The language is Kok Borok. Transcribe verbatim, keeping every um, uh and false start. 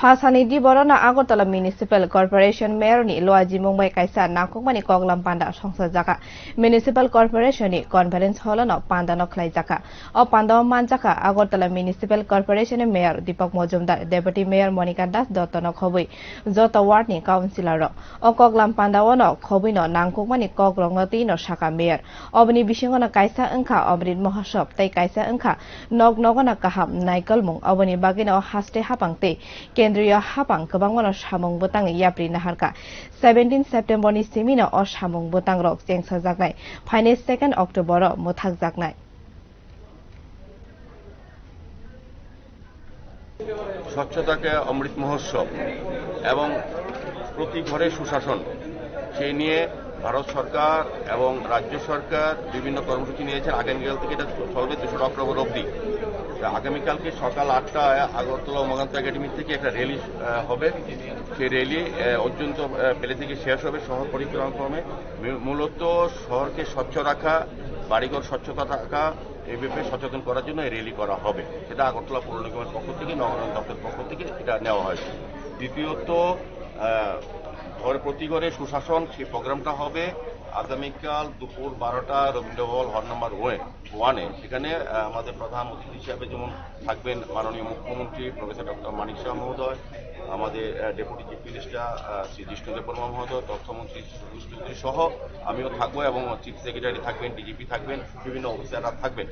Phasani diborono Agartala Municipal Corporation Mayor ni luajimung bai kaisa nangkukmani koklam panda songsajakha. Municipal Corporation ni Conference Hall no panda no khlaijakha. O panda o manjakha Agartala Municipal Corporation ni Mayor Deepak Majumdar, Deputy Mayor Monika Das Dotto no khobwi joto ward ni councillor rok. O koklam panda o no khobwi no nangkukmani kok rok no twi no sakha Mayor. Oboni bisingo no kaisa wngkha Amrit Mahotsav tei kaisa wngkha nok nogo no kaham naikolmung. Oboni bagwi no haste hapang tei kendriya hapang kwbangma no samung bwtang yapri naharkha. Seventeen September ni simi no o samung bwtang rok chengsajaknai, phainai second October o mwthakjaknai. স্বচ্ছতাকে অমৃত মহোৎসব এবং প্রতি ঘরে সুশাসন, সেই নিয়ে ভারত সরকার এবং রাজ্য সরকার বিভিন্ন কর্মসূচি নিয়েছেন। আগামীকাল থেকে এটা চলবে দোসরা অক্টোবর অবধি। তা আগামীকালকে সকাল আটটায় আগরতলা উমাকান্ত একাডেমি থেকে একটা র্যালি আহ, হবে। সেই র্যালি আহ, অর্জুন প্যালেস থেকে শেষ হবে শহর পরিক্রমা ক্রমে। মূ- মূলত শহরকে স্বচ্ছ রাখা, বাড়িঘর স্বচ্ছতা রাখা, এই ব্যাপারে সচেতন করার জন্য এই র্যালি করা হবে। সেটা আগরতলা পৌর নিগমের পক্ষ থেকে, নগরায়ণ দপ্তরের পক্ষ থেকে এটা নেওয়া হয়েছে। দ্বিতীয়ত, আহ, ঘর প্রতি ঘরে সুশাসন, সেই প্রোগ্রামটা হবে আগামীকাল দুপুর বারোটা রবীন্দ্র ভবন হল নাম্বার ওয়ানে। সেখানে আহ, আমাদের প্রধান অতিথি হিসাবে যেমন থাকবেন মাননীয় মুখ্যমন্ত্রী প্রফেসর ডক্টর মানিক সাহা মহোদয়, আমাদের ডেপুটি চিফ মিনিস্টার শ্রী জিষ্ণু দেববর্মা মহোদয়, তথ্যমন্ত্রী সুভাষ চৌধুরী সহ আমিও থাকবো এবং চিফ সেক্রেটারি থাকবেন, ডিজিপি থাকবেন, বিভিন্ন অফিসাররা থাকবেন।